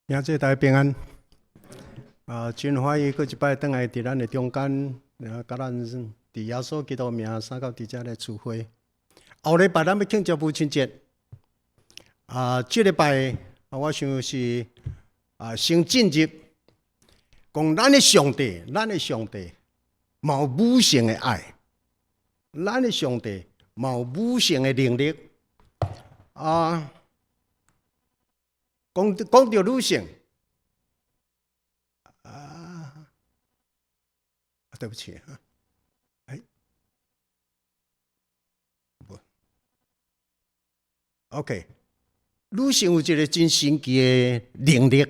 兄弟大家平安，啊，真歡喜閣一擺轉來佇咱的中間，啊，佮咱佇耶穌基督名相佮佇遮來聚會。後禮拜咱欲慶祝母親節，啊，這禮拜啊，我想是啊，先進入講咱的上帝，咱的上帝嘛有母性的愛，咱的上帝嘛有母性的能力，啊。講講著女性，啊，對不起啊，哎，無，OK，女性有一個真神奇的能力，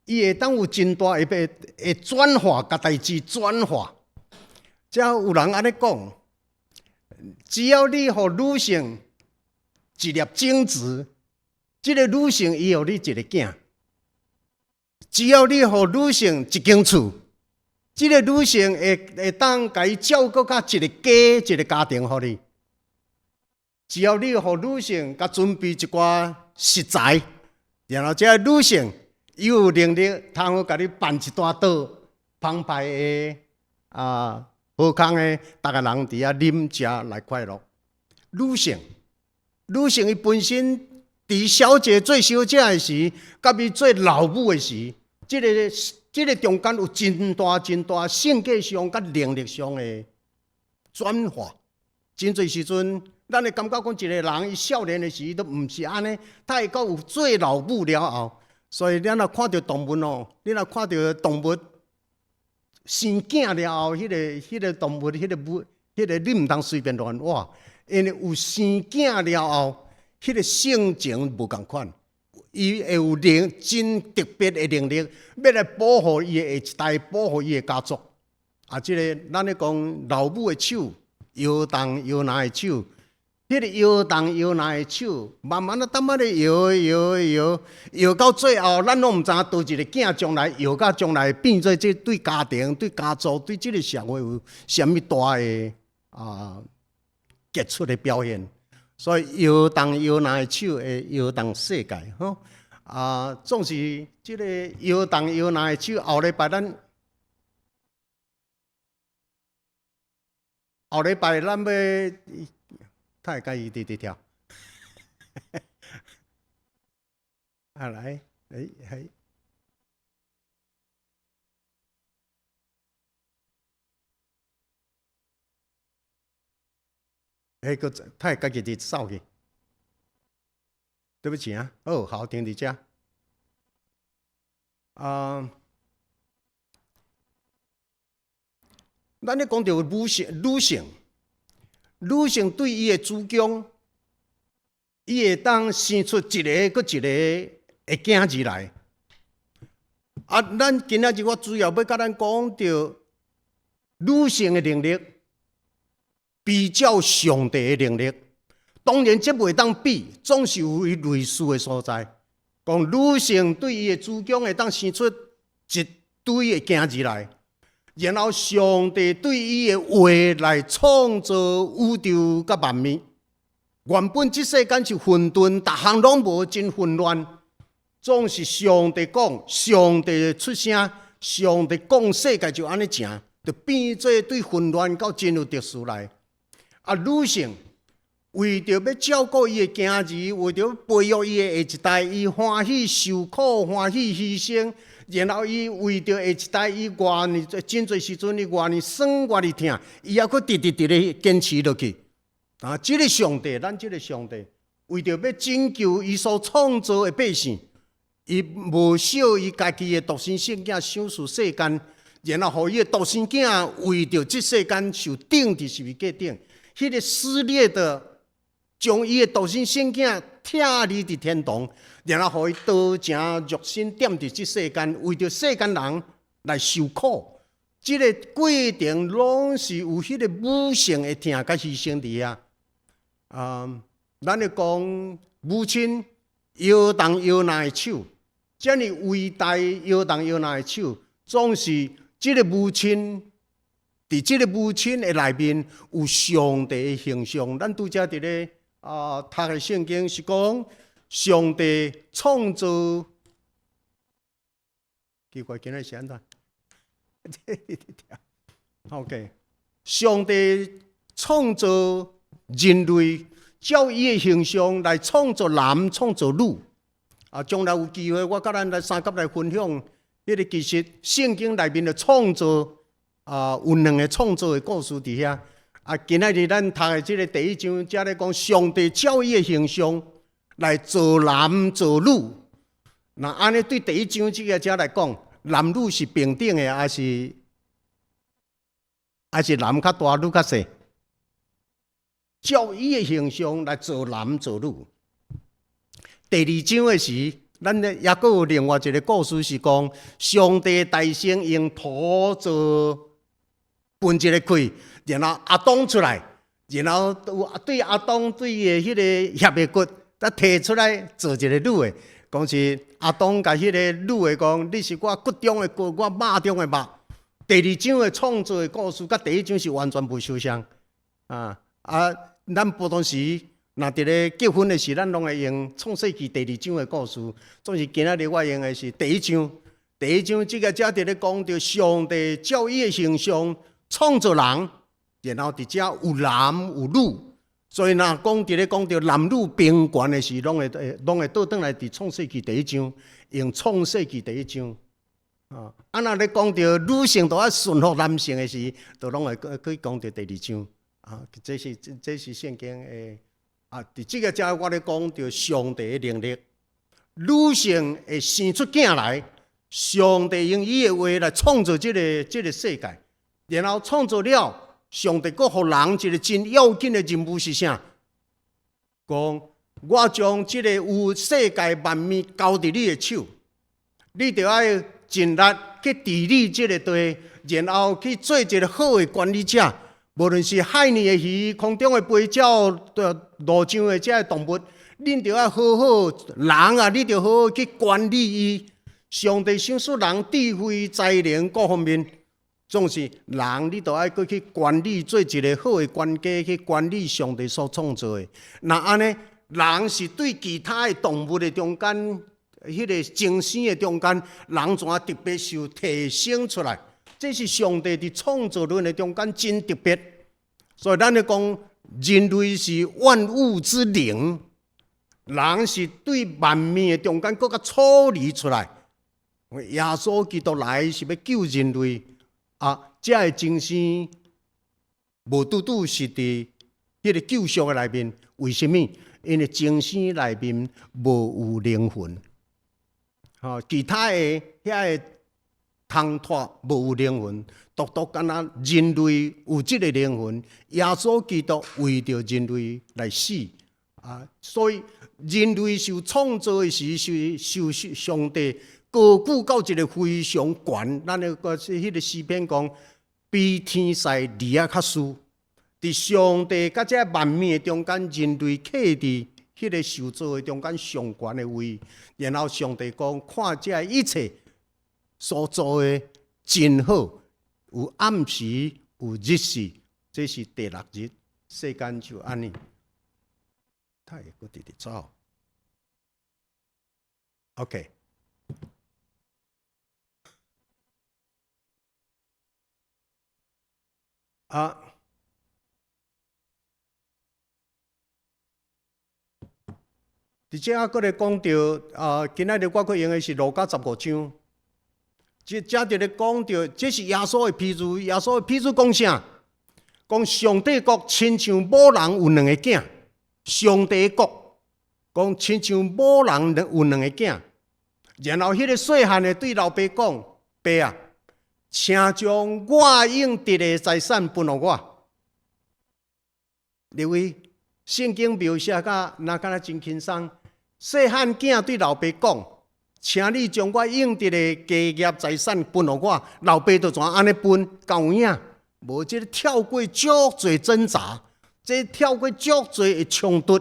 伊會當有真大會變會轉化，共代誌轉化。遮有人按呢講，只要你予女性一粒種子。這個女性伊予你一個囝，只要你予女性一間厝，這個女性會會當共伊照顧甲一個家一個家庭予你。只要你予女性共準備一寡食材，然後這個女性伊有能力通好共你辦一大桌澎湃的啊好康的，逐个人佇遐啉食來快樂。女性，女性伊本身。佇小姐做小姐的時，佮伊做老母的時，這個這個中間有真大真大性格上佮能力上的轉化。真濟時陣，咱會感覺講一個人伊少年的時都毋是按呢，他會到有做老母了後，所以咱若看著動物哦，你若看著動物生囝了後，彼個彼個動物，彼個母，彼個你毋通隨便亂挖，因為有生囝了後。彼個性情無仝款，伊會有能真特別的能力，欲來保護伊的下一代，保護伊的家族。啊，這個咱咧講老母的手，搖動搖籃的手，彼個搖動搖籃的手，慢慢仔淡仔咧搖搖搖，搖到最後，咱攏毋知影佗一个囝將來搖到將來變做這對家庭、對家族、對這個社會有啥物大的啊傑出的表現。所以搖動搖籃的手會搖動世界，吼啊！總是這个搖動搖籃的手，後禮拜咱後禮拜咱欲，他會共伊佇佇跳，啊來，欸嘿。彼个他會家己佇掃去，對不起啊，哦，好，停佇遮。啊，咱咧講著女性，女性，女性對伊的子宮，伊會當生出一个閣一個的囝兒來。啊，咱今仔日我主要欲共咱講著女性的能力。比較上帝的能力，當然這袂當比，總是有伊類似的所在。講女性對伊的子宮會當生出一堆的囝兒來，然後上帝對伊的話來創造宇宙佮萬物。原本這世間是混沌，逐項攏無，真混亂。總是上帝講，上帝出聲，上帝講世界就按呢成，就變做對混亂到真有秩序來。啊，女性為著欲照顧伊的囝兒，為著欲培育伊的下一代，伊歡喜受苦，歡喜犧牲。然後伊為著下一代，伊偌爾真濟時陣，伊偌爾酸，偌爾疼，伊猶閣直直直咧堅持落去。啊，這个上帝，咱這个上帝，為著欲拯救伊所創造的百姓，伊無惜伊家己的獨生聖囝，賞賜世間，然後予伊的獨生囝為著這世間受釘佇十字架頂。彼个撕裂的，將伊的獨生聖囝拆離佇天堂，然後予伊道成肉身踮佇這世間，為著世間人來受苦。這个過程攏是有彼个母性的疼佮犧牲佇遐。啊，咱咧講母親搖動搖籃的手，遮爾偉大搖動搖籃的手，總是這个母親。佇這个母親的內面有上帝的形象。咱拄才佇咧啊讀的聖經是講，上帝創造奇怪，今仔是按怎？OK，上帝創造人類，照伊的形象來創造男，創造女。啊，將來有機會，我佮咱來相佮來分享。彼個其實聖經內面的創造啊，有兩个創造的故事佇遐。啊，今仔日咱讀的這个第一章，遮咧講上帝照伊的形象來造男造女。若按呢對第一章這个遮來講，男女是平等的，抑是男較大，女較細？照伊的形象來造男造女。第二章的時，咱咧猶閣有另外一个故事是講，上帝大先用土做分一个氣，然後亞當出來，然後對亞當對伊的彼个肋的骨，才提出來做一个女的。講是亞當共彼个女的講，你是我骨中的骨，我肉中的肉。第二章的創造的故事，佮第一章是完全無相像。啊啊，咱普通時若佇咧結婚的時，咱攏會用創世記第二章的故事。總是今仔日我用的是第一章。第一章這个遮佇咧講著上帝照伊的形象創造人，然後佇遮有男有女。所以若講佇咧講著男女平權的時，攏會倒轉來佇創世記第一章，用創世記第一章。啊，啊若咧講著女性都愛順服男性的時，就攏會去講著第二章。啊，這是聖經的。啊，佇這个遮我咧講著上帝的能力，女性會生出囝來，上帝用伊的話來創造這个世界，然後創造了，上帝閣予人一个真要緊的任務是啥？講我將這个有世界萬物交佇你的手，你著愛盡力去治理這个地，然後去做一个好的管理者。無論是海裡的魚、空中的飛鳥、路上的這个動物，恁著愛好好人啊！你著好好去管理伊。上帝賞賜人智慧、才能各方面，總是人你著愛閣去管理，做一个好的管家去管理上帝所創造的。若按呢，人是對其他的動物的中間，彼个精神的中間，人怎特別受提升出來？這是上帝佇創造論的中間真特別，所以咱咧講人類是萬物之靈，人是對萬物的中間閣較抽離出來。耶穌基督來是欲救人類，啊，這个精神無拄拄是佇彼个救贖的內面。為什麼？因為精神內面無有靈魂，吼，其他的遐个。空脫無有靈魂，獨獨敢若人類有這个靈魂。耶穌基督為著人類來死啊，所以人類受創造的時，受上帝高舉到一个非常懸。咱那个是彼个詩篇講，比天使離仔較輸。佇上帝佮這萬物的中間，人類徛佇彼个受造的中間上懸的位。然後上帝講，看這一切。所做的真好，有暗時有日時，這是第六日，世間就按呢。它會閣直直走。OK。啊。佇遮閣咧講著啊，今仔日我閣用的是路加十五章。這遮佇咧講著，這是耶穌的譬喻。耶穌的譬喻講啥？講上帝國親像某人有兩個囝。上帝國講親像某人有兩個囝。然後彼个細漢的對老爸講：爸啊，請將我應得的財產分予我。認為聖經描寫甲若敢若真輕鬆。細漢囝對老爸講。請你將我應得的家業財產分予我，老爸就怎按呢分，敢有影？無這个跳過足濟掙扎，這跳過足濟的衝突。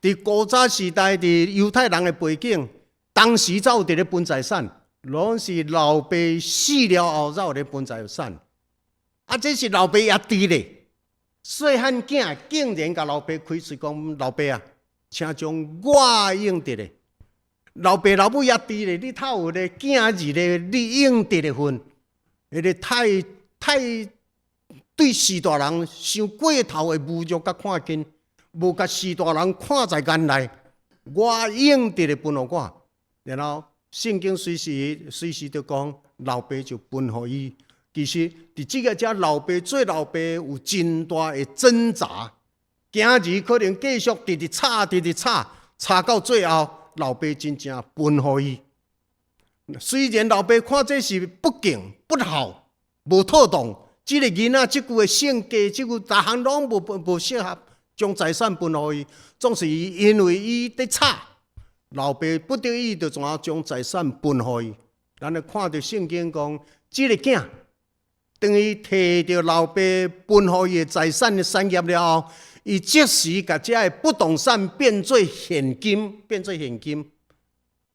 佇古早時代，佇猶太人的背景，當時才有佇咧分財產，攏是老爸死了後才有咧分財產。啊，這是老爸也佇咧，細漢囝竟然共老爸開喙講：老爸啊，請將我應得的。老爸老母也佇咧，你頭有咧囝兒咧，你應得的份，彼个太太對序大人傷過頭的侮辱佮看輕，無共序大人看在眼內，我應得的分予我。然後聖經隨時隨時就講，老爸就分予伊。其實佇這个遮老爸做老爸有真大的掙扎，囝兒可能繼續直直吵，直直吵，吵到最後，老爸真正分予伊。雖然老爸看這是不敬不孝、無妥當，這个囡仔這句的性格，這句逐項攏無適合將財產分予伊，總是因為伊佇吵，老爸不得已就怎將財產分予伊。咱來看著聖經講，這个囝當伊提著老爸分予伊的財產的產業了後，伊即時共這个不動產變做現金，變做現金，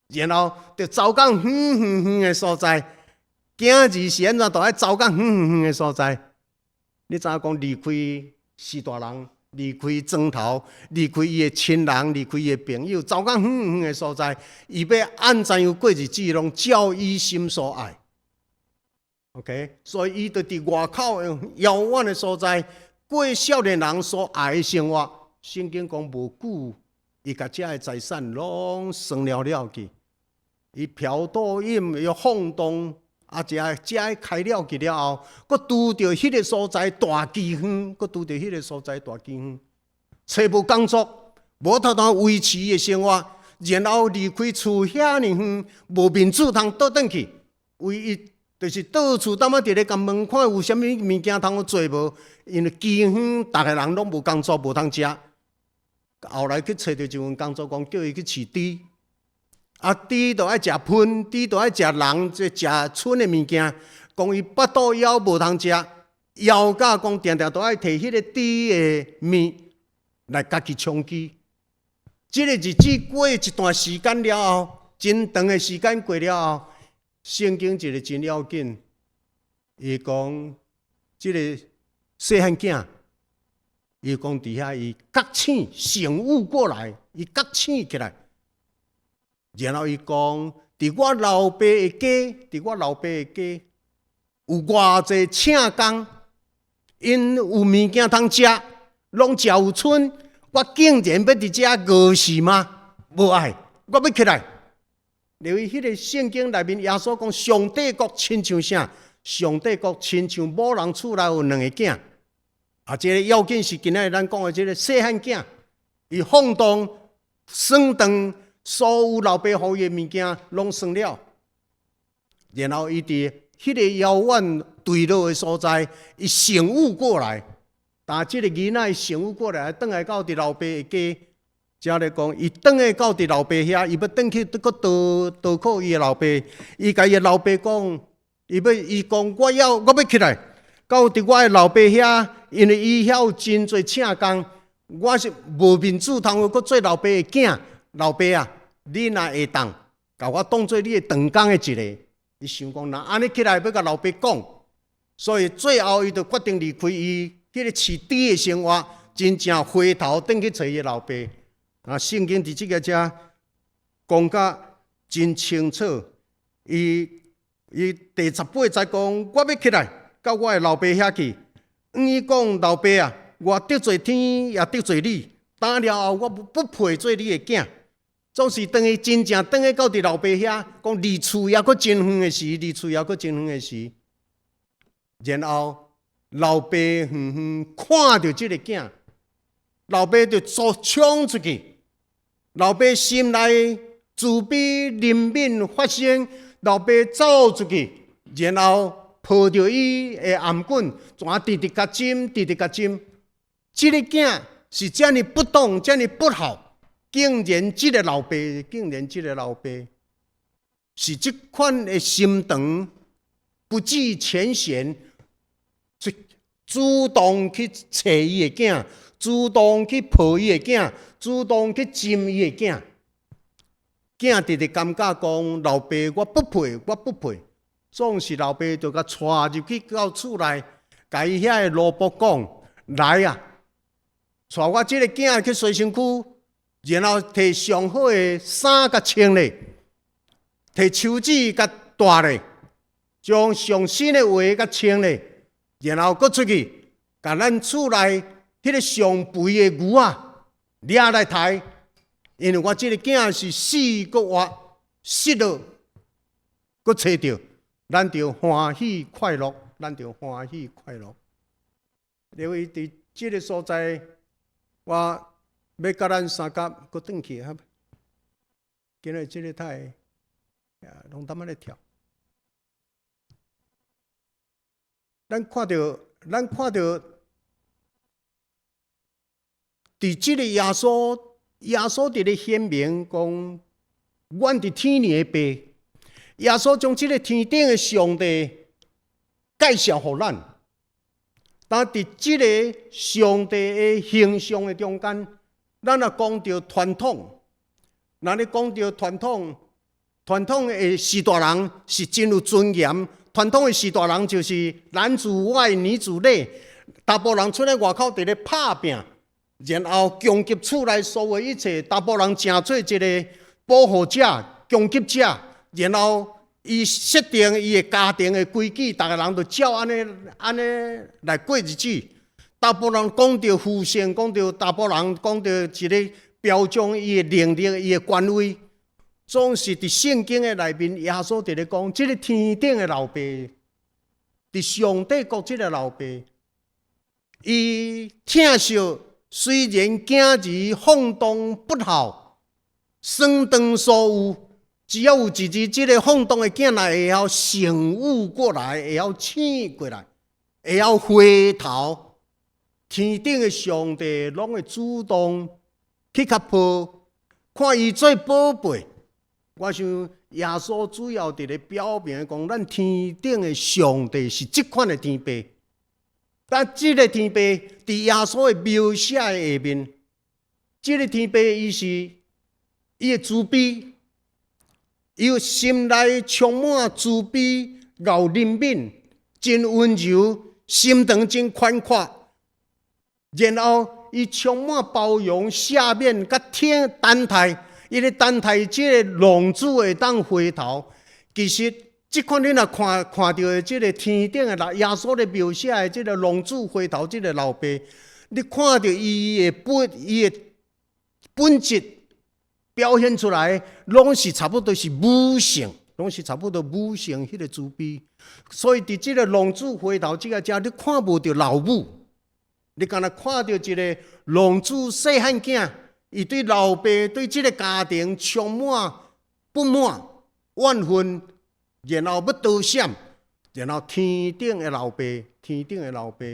然後就走到遠遠遠的所在。囝兒是按怎都愛走到遠遠遠的所在。你知影講離開序大人，離開莊頭，離開伊的親人，離開伊的朋友，走到遠遠的所在，伊欲按怎樣過日子，攏照伊心所愛。OK，所以伊就佇外口遙遠的所在過少年人所愛的生活。聖經講無久，伊共這个財產攏算了了去。伊嫖賭飲，伊放蕩，啊，這這開了去了後，閣拄著彼个所在大饑荒，閣拄著彼个所在大饑荒，揣無工作，無法度維持伊的生活，然後離開厝遐爾遠，無面子通倒轉去，唯一就是到處淡仔佇咧共問看有啥物物件通好做無？因為饑荒，逐个人攏無工作，無通食。後來去揣著一份工作，講叫伊去飼豬。啊，豬都愛食糞，豬都愛食人，這食賰的物件。講伊腹肚枵無通食，枵甲講定定都愛提彼个豬的物來家己充飢。這個日子過一段時間了後，真長的時間過了後，聖經一個真要緊，伊講這个細漢囝，伊講佇遐伊覺醒醒悟過來，伊覺醒起來，然後伊講，佇我老爸的家，佇我老爸的家有偌濟請工，𪜶有物件通食，攏食有賰，我竟然欲佇遮餓死嗎？無愛，我欲起來。因為彼个聖經內面耶穌講，上帝國親像啥？上帝國親像某人厝內有兩个囝，啊，這个要緊是今仔日咱講的這个細漢囝，伊放蕩、耍蕩，所有老爸予伊的物件攏耍了，然後伊佇彼个遙遠墜落的所在，伊醒悟過來，但這个囡仔醒悟過來，轉來到佇老爸的家。遮咧講，伊轉來到佇老爸遐，伊欲轉去閣投投靠伊的老爸。伊共伊的老爸講，伊欲伊講，我要我欲起來，到佇我的老爸遐，因為伊遐有真濟請工，我是無面子通閣做老爸的囝。老爸啊，你若會當，共我當做你的長工的一个。伊想講，若按呢起來欲共老爸講，所以最後伊就決定離開伊彼个飼豬的生活，真正回頭轉去揣伊的老爸。啊，聖經佇這个遮講甲真清楚，伊伊第十八節講，我欲起來到我的老爸遐去。向伊講，老爸啊，我得罪天也得罪你，今了後我不配做你的囝。總是當伊真正轉去到佇老爸遐，講離厝猶閣真遠的時，離厝猶閣真遠的時，然後老爸遠遠看著這个囝，老爸就做衝出去。老爸心內慈悲憐憫發生，老爸走出去，然後抱著伊的頷頸，怎直直共斟，直直共斟。這个囝是遮爾不懂，遮爾不孝，竟然這个老爸，竟然這个老爸是這款的心腸，不計前嫌，主動去揣伊的囝，主動去抱伊的囝，主動去斟伊的囝。囝直直感覺講，老爸我不配，我不配。總是老爸就共帶入去到厝內，共伊遐的奴僕講：來啊，帶我這个囝去洗身軀，然後提上好的衫共穿咧，提手指共戴咧，將上新的鞋共穿咧，然後閣出去，共咱厝內彼个上肥的牛仔掠來刣，因為我這个囝是死閣活，失落閣揣著，咱著歡喜快樂，咱著歡喜快樂。因為佇這个所在，我欲共咱相佮閣轉去哈。今日這个太啊，攏踮仔咧跳。咱看著，佇這个耶穌，耶穌佇咧顯明講，阮佇天的爸，耶穌將這个天頂的上帝介紹予咱。但佇這个上帝的形象的中間，咱若講著傳統，若咧講著傳統，傳統的序大人是真有尊嚴。傳統的序大人就是男主外女主內，查埔人出來外口佇咧拍拚，然後供給厝內所有一切，查埔人成做一个保護者、供給者，然後伊設定伊的家庭的規矩，逐个人就照按呢按呢來過日子。查埔人講著父性，講著查埔人，講著一个標準，伊的能力、伊的權威，總是佇聖經的內面，耶穌佇咧講，這个天頂的老爸，佇上帝國這个老爸，伊疼惜，雖然囝兒放蕩不孝，損斷所有，只要有一日這个放蕩的囝若會曉醒悟過來，會曉醒過來，會曉回頭，天頂的上帝攏會主動去共抱，看伊做寶貝。我想耶穌主要佇咧表明講，咱天頂的上帝是這款的天爸。但這个天爸佇耶穌的描寫的下面，這个天爸伊是伊的慈悲，伊有心內充滿慈悲、𠢕憐憫，真溫柔，心腸真寬闊，然後伊充滿包容、赦免、佮聽等待。伊咧等待這个浪子會當回頭。其實，這款你若看看著的這个天頂的耶穌咧描寫的這个浪子回頭這个老爸，你看著伊的本質表現出來，攏是差不多是母性，攏是差不多母性彼个慈悲。所以佇這个浪子回頭這个遮，你看無著老母，你敢若看著一个浪子細漢囝。伊對老爸對這个家庭充滿不滿、怨恨，然後欲逃閃，然後天頂的老爸，天頂的老爸，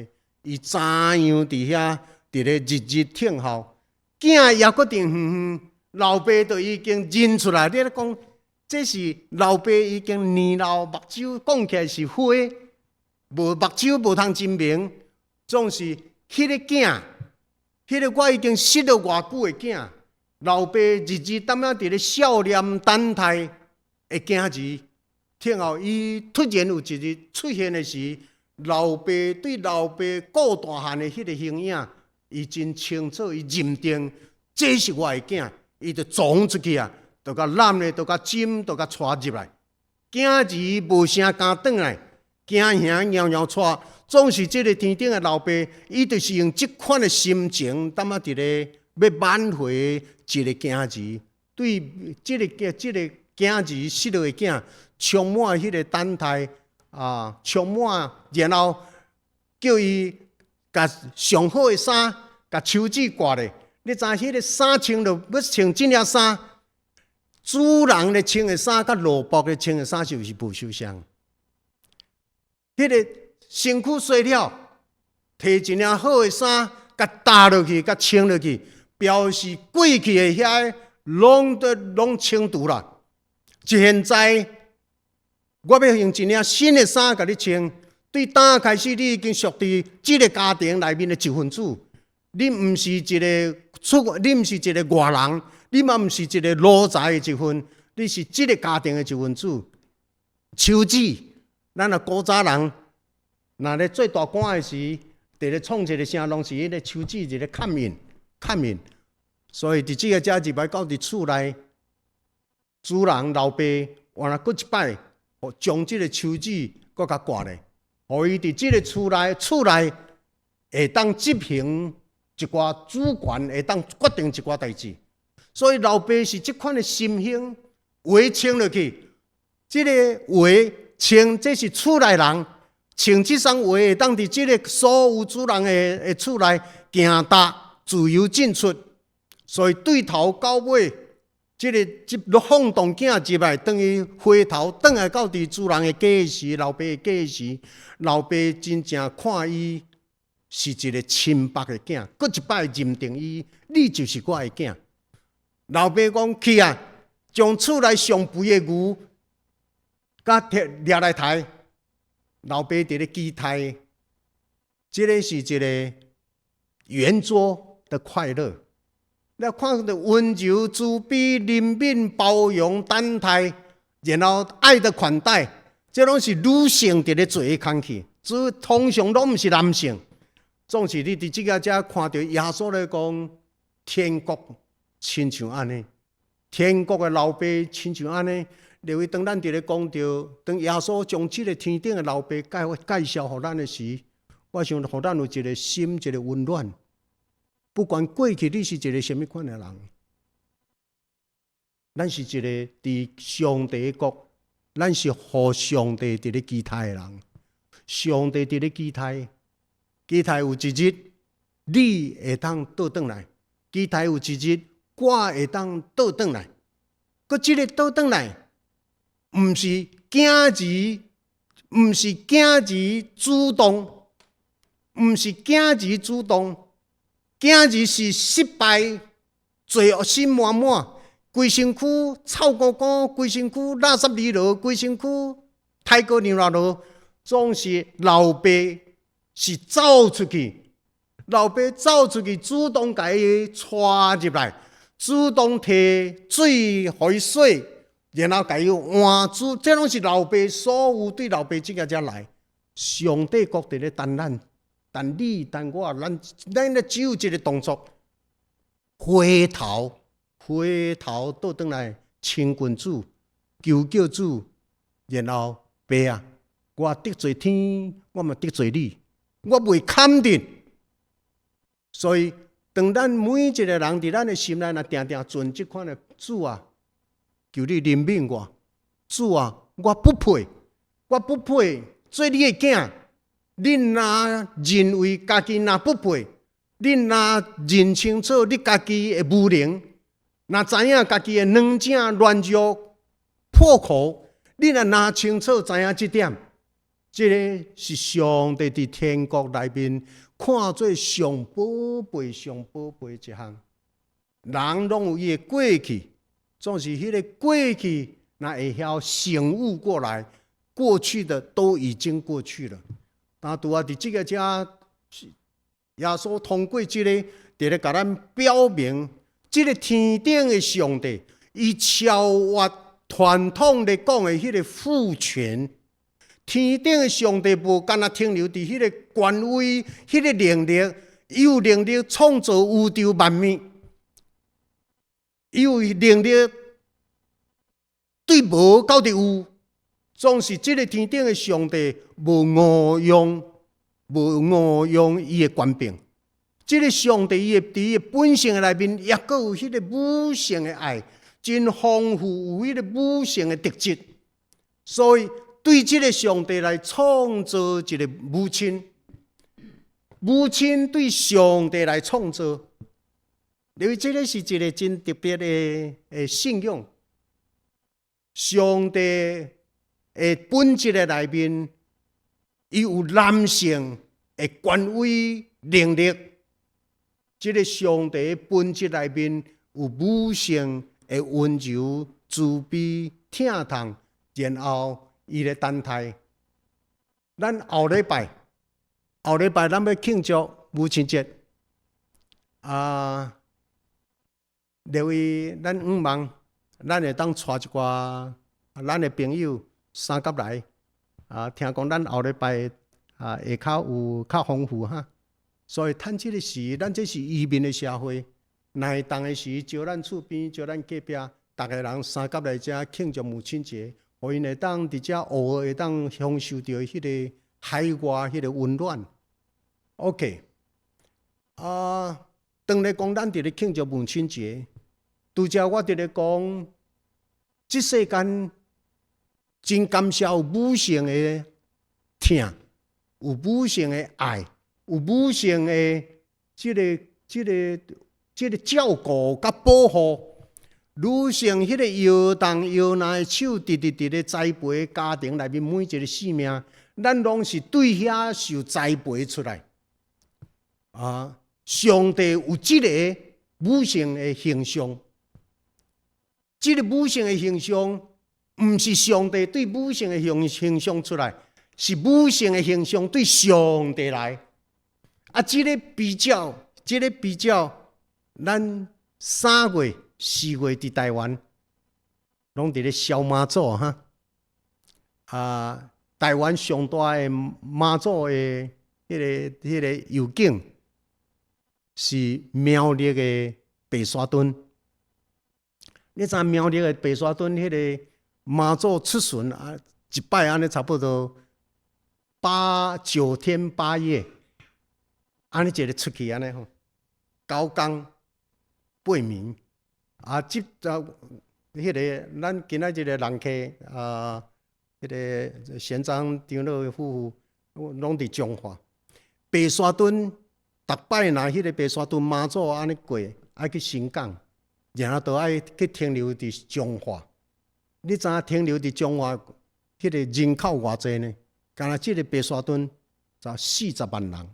伊怎樣佇遐佇咧日日等候，囝猶閣佇遠遠，老爸就已經認出來。你咧講，這是老爸已經年老，目睭講起來是花，無目睭無通真明，總是彼个囝。彼个我已經失落偌久的囝，老爸日日踮仔佇咧笑臉等待的囝兒，聽後伊突然有一日出現的時，老爸對老爸顧大漢的彼个形影，伊真清楚，伊認定這是我的囝，伊就衝出去啊，就共攬咧，就共枕，就共帶入來。囝兒無聲敢轉來，驚兄搖搖帶，總是這个天頂的老爸，伊就是用這款的心情，踮仔佇咧欲挽回一个囝兒，對這个囝、這个囝兒失落的囝，充滿彼个等待啊，充滿，然後叫伊共上好的衫，共手指掛咧。你知彼个衫穿著欲穿這領衫，主人咧穿的衫，佮奴僕咧穿的衫是毋是無相像？彼个身軀洗了，提一領好的衫，共搭落去，共穿落去，表示過去的遐攏都攏清除啦。現在我欲用一領新的衫共你穿，對今開始你已經屬佇這个家庭內面的一份子，你毋是一个出，你毋是一个外人，你嘛毋是一个奴才的一份，你是這个家庭的一份子。手指，咱若古早人，若咧做大官的時，佇咧創一个聲，攏是彼个手指佇咧崁印，崁印。所以佇這個遮入來到佇厝內，主人老爸原來閣一擺，將這個手指閣共割咧，予伊佇這個厝內會當執行一寡主權，會當決定一寡代誌。所以老爸是這款的心胸，鞋穿落去，這个鞋穿，這是厝內人穿這雙鞋會當佇這个所有主人的厝內行踏自由進出。所以對頭到尾，這个這放蕩囝入來，當伊回頭轉來到佇主人的家時，老爸的家時，老爸真正看伊是一个清白的囝，閣一擺認定伊，你就是我的囝。老爸講去啊，將厝內上肥的牛，共提掠來刣。老爸佇咧期待，這个是一个圓桌的快樂。你看著溫柔、慈悲、憐憫、包容、等待，然後愛的款待，這攏是女性佇咧做的工課，這通常攏毋是男性。總是你佇這个遮看著耶穌咧講，天國親像按呢，天國的老爸親像按呢。因為當咱佇咧講著，當耶穌將這个天頂的老爸介紹予咱的時，我想予咱有一个心，一个溫暖。不管過去你是一个啥物款的人，咱是一个佇上帝國，咱是予上帝佇咧期待的人。上帝佇咧期待，期待有一日你會當倒轉來，期待有一日我會當倒轉來。閣這个倒轉來，毋是囝兒，毋是囝兒主動，毋是囝兒主動。囝兒是失敗，罪惡心滿滿，規身軀臭糊糊，規身軀垃圾泥螺，規身軀太過尿螺，總是老爸是走出去，老爸走出去，主動共伊帶入來，主動提水予伊洗，然後共伊換主，這攏是老爸所有對老爸這个遮來，上帝國佇咧等咱。等你，等我，咱咧只有一个動作，回頭，回頭倒轉來親近主，求叫主，然後爸啊，我得罪天，我嘛得罪你，我袂堪得。所以，當咱每一個人佇咱的心內，若定定存這款的主啊，求你憐憫我，主啊，我不配，我不配做你的囝。你若認為家己若不配，你若認清楚你家己的無能，若知影家己的軟正軟弱破殼，你若若清楚知影這點，這个是上帝佇天國內面看做上寶貝、上寶貝一項。人攏有伊的過去，總是彼个過去，若會曉醒悟過來，過去的都已經過去了。但拄仔佇這个遮，耶穌通過這个，佇咧共咱表明，這个天頂的上帝，伊超越傳統咧講的彼个父權。天頂的上帝無干焦停留佇彼个權威、彼个能力，伊有能力創造宇宙萬物，伊有能力對無到佇有。總是這个天頂的上帝無誤用，無誤用伊的權柄。這个上帝伊的佇伊的本性的內面，抑閣有彼个母性的愛，真豐富，有彼个母性的特質。所以對這个上帝來創造一个母親，母親對上帝來創造，因為這个是一个真特別的信仰。上帝的本質的內面，伊有男性的權威能力。這个上帝本質內面有母性的溫柔、慈悲、疼痛，然後伊咧等待。咱後禮拜，後禮拜咱欲慶祝母親節。啊，列位，咱向望，咱會當帶一寡咱的朋友三甲來。啊，聽講咱後禮拜啊會較有較豐富哈。所以趁這个時，咱這是移民的社會，若會當的時，招咱厝邊，招咱隔壁，逐个人相佮來遮慶祝母親節，予𪜶會當佇遮偶爾會當享受著彼个海外彼個溫暖。OK，啊，當咧講咱佇咧慶祝母親節，拄才我佇咧講，這世間真感謝有母性的疼，有母性的愛，有母性的這個照顧佮保護。女性彼個搖動搖籃的手，直直直咧栽培家庭內面每一個生命，咱攏是對遐受栽培出來。啊，上帝有這个母性的形象，這个母性的形象，毋是上帝對母性的形象出來，是母性的形象對上帝來。啊，這个比較，這个比較，咱3月、4月佇台灣，攏佇咧燒媽祖哈。啊，台灣上大的媽祖的彼个遊景是苗栗的白沙墩。你知苗栗的白沙墩彼个媽祖出巡啊，一擺按呢差不多八九天八夜，按呢一个出去按呢吼，9工8暝啊，這啊，彼个咱今仔日个人客啊，彼个賢長長老夫婦攏佇彰化白沙墩，逐擺若彼个白沙墩媽祖按呢過，愛去新港，然後都愛去停留佇彰化。你知影停留佇彰化，彼个人口偌濟呢？敢若這个白沙墩才四十萬人，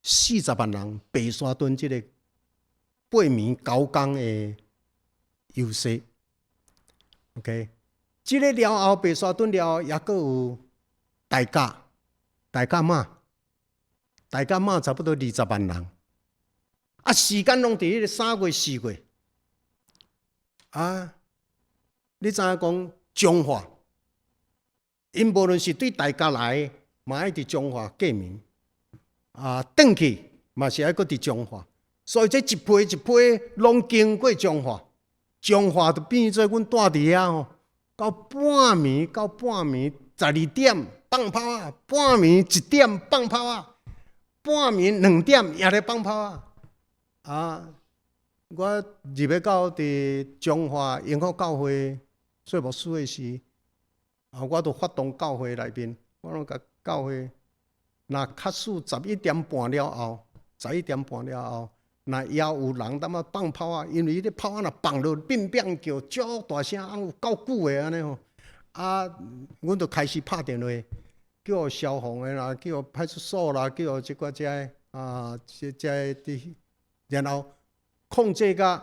四十萬人白沙墩這个8暝9工的遊說，OK，這个了後白沙墩了後，抑閣有大甲，大甲媽，大甲媽差不多20萬人，啊，時間攏佇彼个3月4月，啊，你知影講彰化，𪜶無論是對大甲來，嘛愛佇彰化過暝，啊，轉去嘛是愛閣佇彰化。所以這一批一批攏經過彰化，彰化就變做阮蹛佇遐吼，到半暝12點放炮仔，半暝1點放炮仔，半暝2點也咧放炮仔。啊，我入欲到佇彰化榮福教會做牧師的時，啊，我就發動教會內面，我攏共教會，若較遲11點半了後，十一點半了後，若猶有人踮遐放炮仔，因為彼个炮仔若放落變變叫，足大聲，有夠久的按呢吼。啊，阮就開始拍電話，叫消防的啦，叫派出所啦，叫這寡遮的啊，這這佇，然後控制甲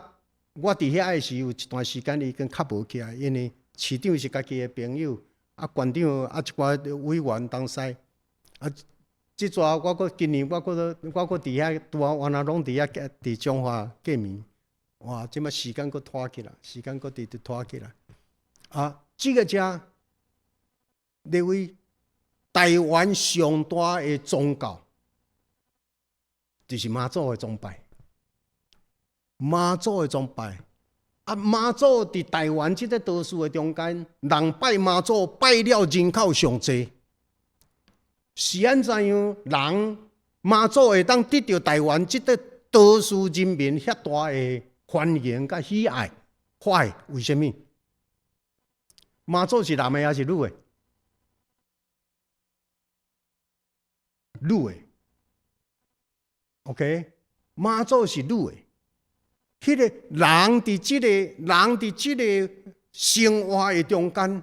我佇遐的時，有一段時間已經較無起來，因為市長是家己的朋友，啊，縣長啊一寡委員東西，啊。這逝我閣今年我閣佇遐拄仔原來攏佇遐佇彰化過暝，哇！這擺時間閣拖起來，時間閣直直拖起來。啊，這个遮認為台灣上大的宗教，就是媽祖的崇拜。媽祖的崇拜，啊，媽祖佇台灣這个島嶼的中間，人拜媽祖拜了人口上濟。是按怎樣？人媽祖會當得著台灣這个島嶼人民遐大的歡迎佮喜愛？Why？為啥物？媽祖是男的還是女的？女的。OK，媽祖是女的。彼个人佇這个生活的中間，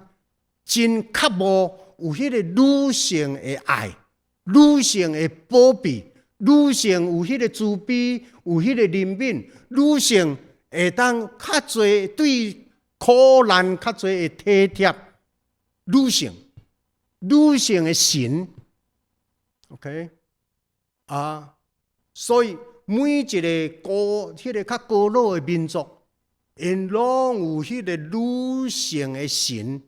真渴慕有彼个女性的愛，女性的寶貝，女性有彼个慈悲，有彼个憐憫，女性會當較濟對苦難較濟的體貼，女性，女性的神，OK，啊，所以每一个古，彼个較古老的民族，𪜶攏有彼个女性的神。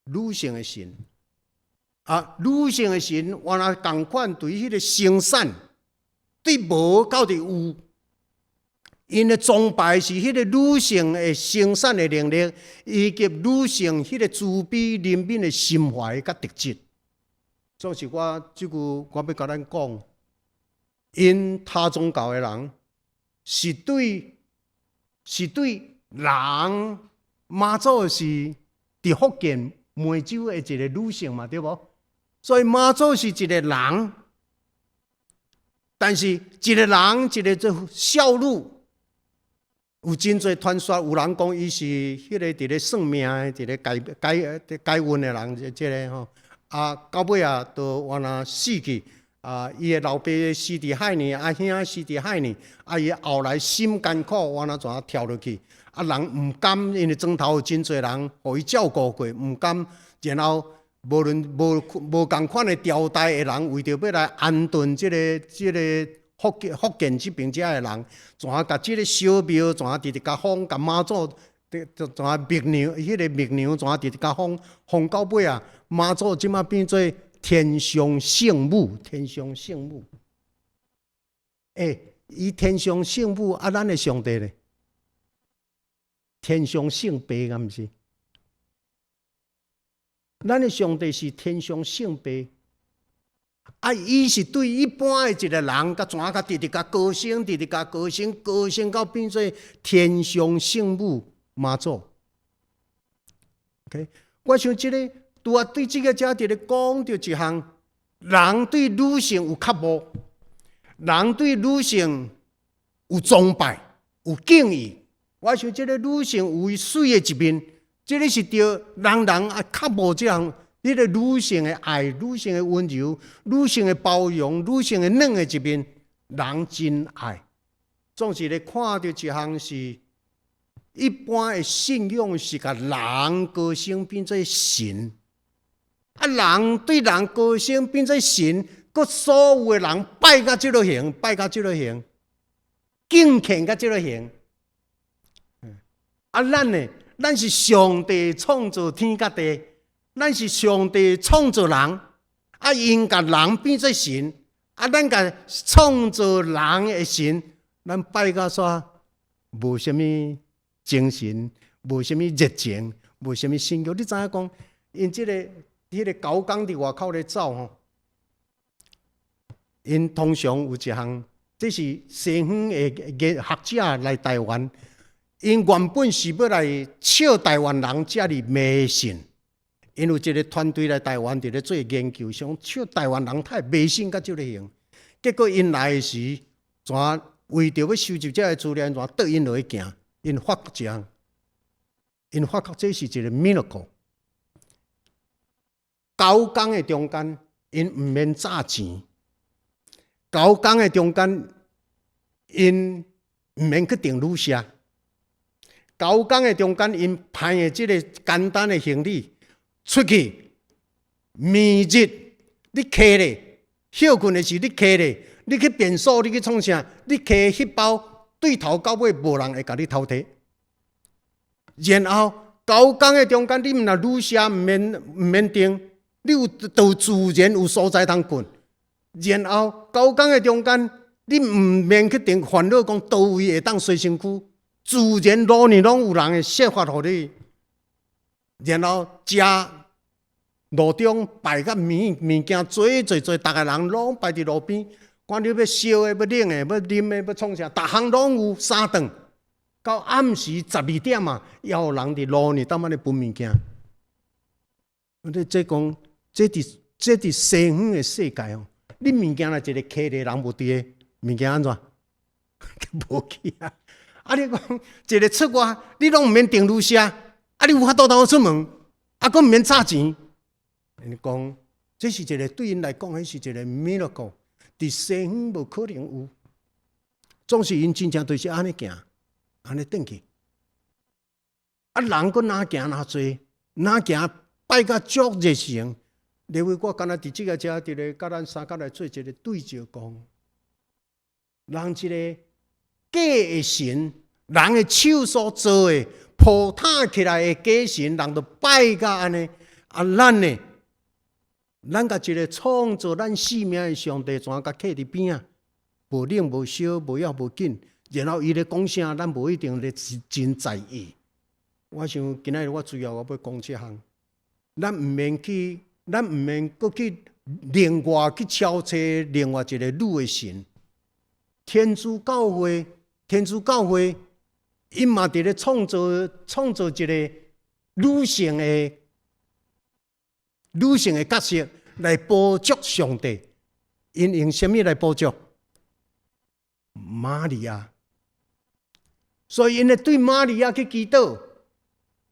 女性的神，啊，女性的神原來仝款對彼个生產，對無到佇有。𪜶的崇拜是彼個女性的生產的能力，以及女性彼個慈悲憐憫的心懷佮特質。所以我這句我欲共咱講，𪜶他宗教的人是對人，媽祖是佇福建梅州的一個女性嘛，對無？所以媽祖是一個人，但是一個人一個做少女。有真濟傳說，有人講伊是彼個佇咧算命的，佇咧解解解運的人，這個吼。啊，到尾啊，就原來死去。啊，伊的老爸死佇海爾，阿兄死佇海爾，啊，伊後來心艱苦，原來怎啊跳落去？啊，人毋甘，因為莊頭有真濟人予伊照顧過，毋甘，然後無論無仝款的朝代的人，為著欲來安頓這個福建這邊遮的人，怎啊共這个小廟，怎啊直直共封，共媽祖，怎啊默娘，彼个默娘怎啊直直共封，封到尾啊，媽祖這馬變做天上聖母，天上聖母。欸，伊天上聖母啊，咱的上帝咧？天上聖父敢毋是？咱的上帝是天上聖父。啊！伊是對一般的一個人，共怎啊共直直共高升，直直共高升，高升到變做天上聖母媽祖。OK，我想這个拄仔對這个遮佇咧講著一項，人對女性有渴慕，人對女性有崇拜、有敬意。我想這个女性有伊媠的一面，這个是著人人啊渴慕這項。彼个女性的愛、女性的溫柔、女性的包容、女性的軟的一面，人真愛。總是咧看著一項是一般的信仰是共人高升變做神，啊，人對人高升變做神，閣所有的人拜甲這落形，拜甲這落形，敬虔甲這落形。啊，咱呢？咱是上帝創造天佮地。咱是上帝創造人，啊，𪜶共人變做神，啊，咱共創造人的神，咱拜甲煞無啥物精神，無啥物熱情，無啥物信仰。你知影講，𪜶這个彼个狗公佇外口咧走吼，𪜶通常有一項，這是西方的學者來台灣，𪜶原本是欲來笑台灣人遮爾迷信。𪜶有一个團隊來台灣，佇咧做研究，想笑台灣人太迷信甲這个形。結果𪜶來的時，怎為著欲收集這个資料，怎帶𪜶落去行？𪜶發覺一項，𪜶發覺這是一个 miracle。9工的中間，𪜶毋免紮錢；九工的中間，𪜶毋免去訂旅社；九工的中間，𪜶攀的這个簡單的行李出去，暝日你提咧，歇睏的時你提咧，你去便所，你去創啥？你提彼包對頭到尾無人會共你偷提。然後九工的中間，你毋若旅社毋免訂，你有都自然有所在通睏。然後九工的中間，你毋免去定煩惱講佗位會當洗身軀，自然路呢攏有人會設法予你。然後食路中擺佮物物件，濟濟濟，逐个人攏擺佇路邊，管你欲燒的、欲冷的、欲啉的、欲創啥，逐項攏有三頓。到暗時12點啊，猶有人佇路呢，當按呢分物件。你這講，這佇西方的世界哦，你物件若一个提咧，人無佇个，物件按怎？無去啊！啊，你講一个出外，你攏毋免訂旅社，啊，你有法度通出門，啊，閣毋免紮錢。𪜶講，這是一个對𪜶來講，彼是一个 miracle，佇西方無可能有。總是𪜶真正就是按呢行，按呢轉去。啊，人閣若行若濟，若行拜甲足熱誠。認為我敢若佇這个遮佇咧，佮咱三角來做一个對照講，人一个假的神，人的手所做的鋪塔起來的假神，人都拜甲按呢。啊，咱呢？咱共一个創造咱生命的上帝，怎共徛佇邊仔？無冷無燒，無要無緊。然後伊咧講啥，咱無一定咧真在意。我想今仔日我主要我欲講這項，咱毋免去，咱毋免閣去另外去敲揣另外一個女的神。天主教會，天主教會，𪜶嘛佇咧創造一個女性的角色來補足上帝。𪜶用啥物來補足？瑪利亞。所以𪜶會對瑪利亞去祈禱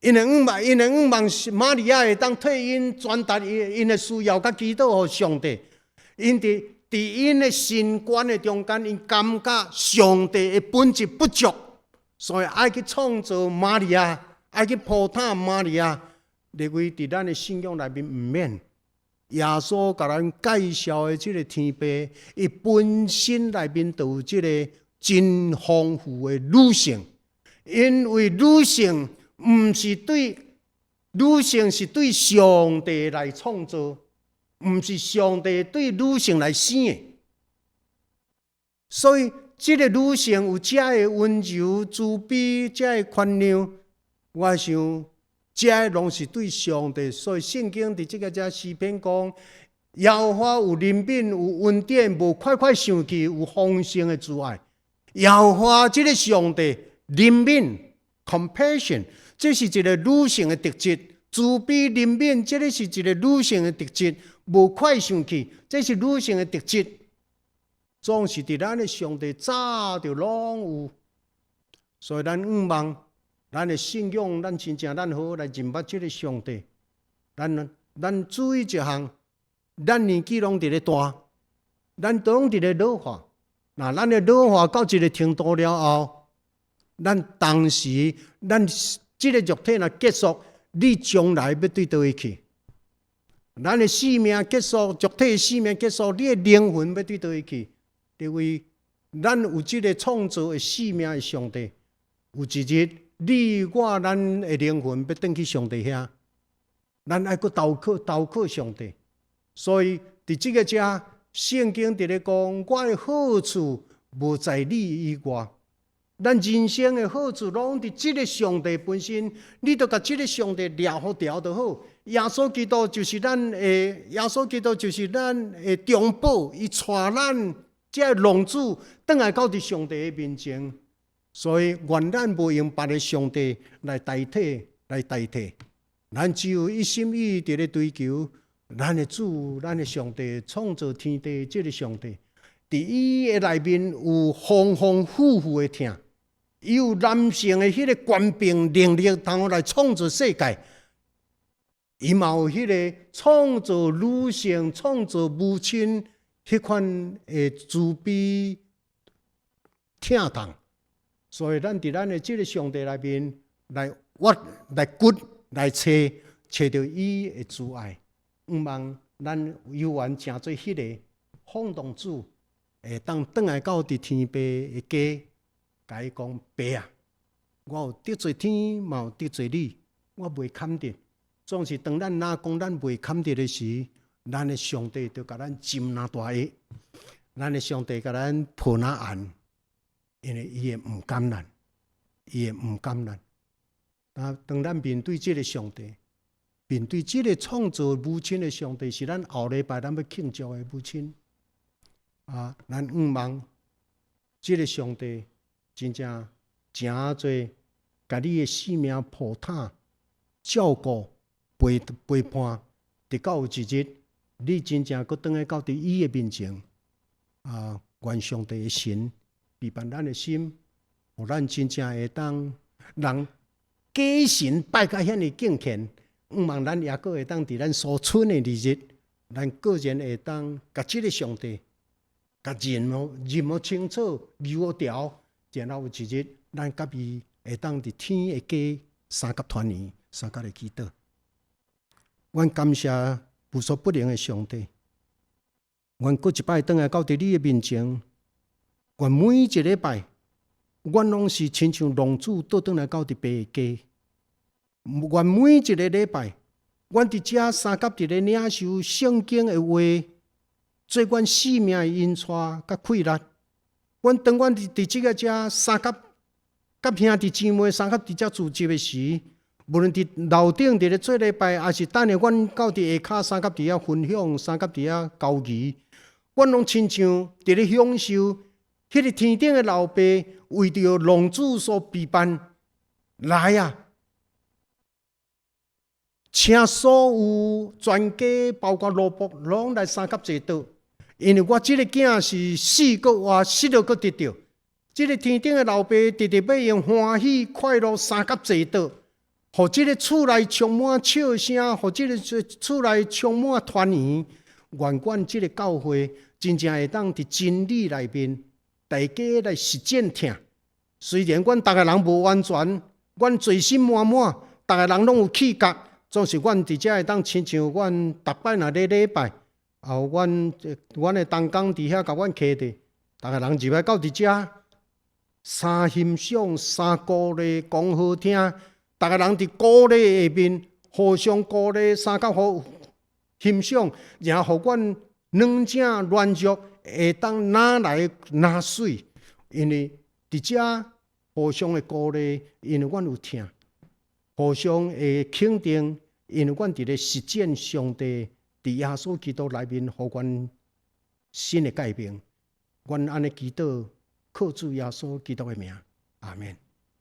，𪜶會向望瑪利亞會當替𪜶傳達𪜶的需要佮祈禱予上帝。𪜶佇𪜶的神觀的中間，𪜶感覺上帝的本質不足，所以愛去創造瑪利亞，愛去鋪毯瑪利亞。認為佇咱的信仰內面毋免。耶穌共咱介紹的這个天父，伊本身內面就有這个真豐富的女性，因為女性毋是對女性是對上帝來創造，毋是上帝對女性來生的。所以，這个女性有遮的溫柔、慈悲、遮的寬諒，我想這攏是對上帝。所以聖經佇這个遮詩篇講，耶和華有憐憫，有恩典，無快快生氣，有豐盛的慈愛。耶和華這个上帝憐憫（compassion），這是一个女性的特質；慈悲憐憫，這个是一个女性的特質；無快生氣，這是女性的特質。總是佇咱的上帝早就攏有，所以咱向望咱的信仰，咱真正咱好好來認捌這个上帝。咱注意一項，咱年紀攏佇咧大，咱都攏佇咧老化。若咱的老化到一个程度了後，咱當時咱這个肉體若結束，你將來欲對佗位去？咱的生命結束，肉體的生命結束，你的靈魂欲對佗位去？因為咱有這个創造的生命的上帝，有一日你我咱的靈魂欲轉去上帝遐，咱愛閣投靠上帝。所以佇這个遮，聖經佇咧講，我的好處無在你以外。咱人生的好處攏佇這个上帝本身，你著共這个上帝掠予牢就好。耶穌基督就是咱的，耶穌基督就是咱的中保，伊帶咱這个浪子轉來到佇上帝的面前。所以，願咱無用別个上帝來代替，來代替。咱只有一心一意佇咧追求咱的主，咱的上帝創造天地這个上帝，佇伊的內面有豐豐富富的疼，伊有男性的彼个權柄能力，通好來創造世界。伊嘛有彼个創造女性、創造母親彼款的慈悲疼痛。所以，咱佇咱的這个上帝內面來挖、來掘、來揣，揣著伊的慈愛。向望咱有緣成做彼个放蕩子，會當轉來到佇天父的家，共伊講：爸啊，我有得罪天，嘛有得罪你，我袂堪得。總是當咱若講咱袂堪得的時，咱的上帝就共咱斟若大个，咱的上帝共咱抱若按，因為伊會毋甘咱，伊會毋甘咱。啊，當咱面對這个上帝，面對這个創造母親的上帝，是咱後禮拜咱欲慶祝的母親。啊，咱向望這个上帝真正誠濟，共你的性命抱疼、照顧、陪伴，直到有一日，你真正閣轉來到佇伊的面前。啊，願上帝的神庇佑咱的心，予咱真正會當人假神拜甲遐爾敬虔，向望咱猶閣會當佇咱所剩的日子，咱個人會當共這个上帝，共認予清楚，留予牢，然後有一日，咱佮伊會當佇天的家相佮團圓，相佮來祈禱。阮感謝無所不能的上帝，阮閣一擺轉來到佇你的面前，願每一禮拜，阮攏是親像浪子倒轉來到佇爸的家。願每一个禮拜，阮佇遮相佮佇咧領受聖經的話，做阮生命的引帶佮氣力。阮當阮佇這个遮相佮佮兄弟姊妹相佮佇遮聚集的時，無論佇樓頂佇咧做禮拜，抑是等下阮到佇下跤相佮佇遐分享，相佮佇遐交誼，阮攏親像佇咧享受彼个天頂的老爸為著浪子所備辦來啊！請所有全家，包括奴僕，攏來相佮坐桌。因為我這个囝是死閣活，失落閣得著。這个天頂的老爸直直欲用歡喜快樂相佮坐桌，予這个厝內充滿笑聲，予這个厝內充滿團圓。願阮這个教會真正會當佇真理內面，大家來實踐疼。雖然阮逐个人無完全，阮罪心滿滿，逐个人攏有氣角，總是阮佇遮會當親像阮逐擺若咧禮拜，後阮的同工佇遐共阮徛著，逐个人入來到佇遮，三欣賞、三鼓勵、講好聽，逐个人佇鼓勵下面互相鼓勵，相佮互欣賞，然後予阮軟正軟弱會當若來若媠，因為佇遮互相的鼓勵，因為阮有疼，互相的肯定，因為阮佇咧實踐上帝佇耶穌基督內面予阮新的改變。阮按呢祈禱，靠主耶穌基督的名，阿們。